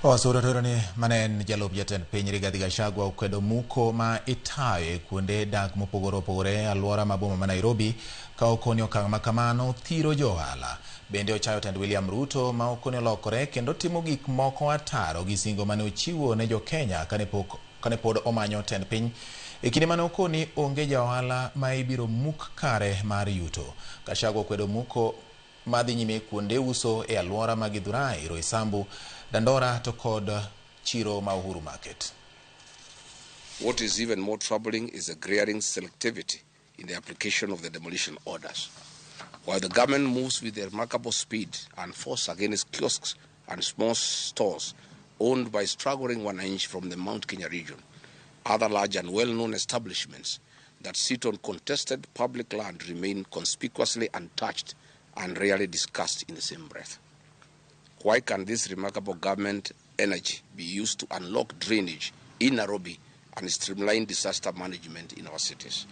Osuru toro ni mane en jalup jatend piny Rigathi Gachagua okwedo muko ma itayo e kuonde dak mopogore opogore e alwora ma boma ma Nairobi ka okoni okang' ma kamano thiro jo ohala. Bende ochayo tend William Ruto ma okoni olokore kendo timo gik moko ataro gi singo mane ochiwo ne jo Kenya kane pok kane pod omanyo tend piny e kinde mane okoni onge ja ohala ma ibiro muk kare mar yuto. Gachagua okwedo muko madhi nyime kuonde uso e alwora ma Githurai, Roysambu, Dandora to kod chiro ma Uhuru Market. What is even more troubling is the glaring selectivity in the application of the demolition orders. While the government moves with remarkable speed and force against kiosks and small stores owned by struggling wananchi from the Mount Kenya region, other large and well-known establishments that sit on contested public land remain conspicuously untouched and rarely discussed in the same breath. Why can this remarkable government energy be used to unlock drainage in Nairobi and streamline disaster management in our cities?